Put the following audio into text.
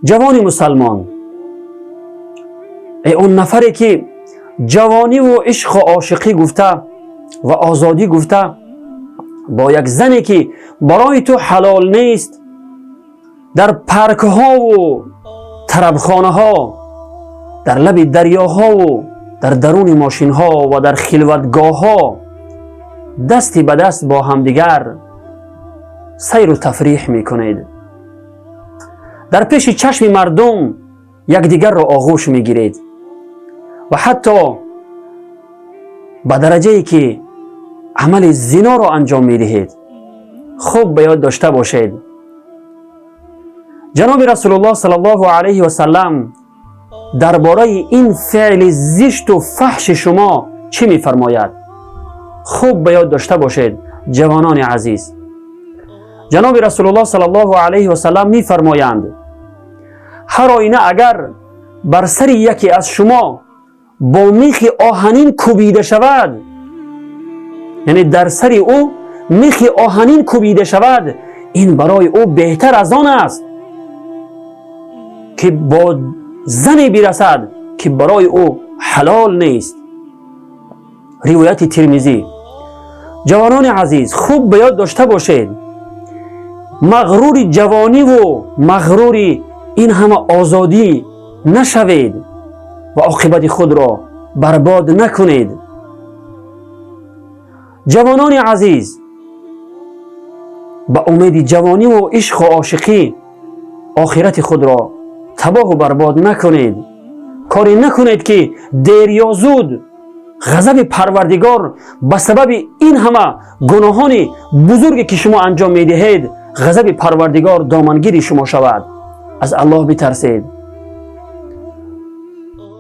Ҷавони мусалмон, эй он нафаре ки ҷавониву ишқу ошиқӣ гуфта ва озодӣ гуфта бо як зане ки барои ту ҳалол нест, дар паркҳову тарабхонаҳо, дар лаби дарёҳову дар даруни мошинҳо ва дар хилватгоҳҳо дасти ба даст бо ҳамдигар сайру тафриҳ мекунед, дар пеши чашми мардум якдигарро оғӯш мегиред ва ҳатто ба дараҷае ки амали зиноро анҷом медиҳед. Хуб ба ёд дошта бошед, ҷаноби Расулуллоҳ саллаллоҳу алайҳи васаллам дар бораи ин феъли зишту фаҳши шумо чӣ мефармояд. Хуб ба ёд дошта бошед, ҷавонони азиз, ҷаноби Расулуллоҳ саллаллоҳу алайҳи васаллам мефармоянд: «Ҳар оина агар бар сари яке аз шумо бо михи оҳанин кӯбида шавад, яъне дар сари ӯ михи оҳанин кӯбида шавад, ин барои ӯ беҳтар аз он аст, ки бо зане бирасад, ки барои ӯ ҳалол нест». Ривояти Тирмизӣ. Ҷавонони азиз, хуб ба ёд дошта бошед, мағрури ҷавониву мағрури ин ҳама озодӣ нашавед ва оқибати худро барбод накунед. Ҷавонони азиз, ба умеди ҷавониву ишқу ошиқӣ охирати худро табоҳу барбод накунед. Коре накунед, ки дер ё зуд ғазаби Парвардигор ба сабаби ин ҳама гуноҳони бузурге, ки шумо анҷом медиҳед, ғазаби Парвардигор домангири шумо шавад. Аз Аллоҳ битарсед.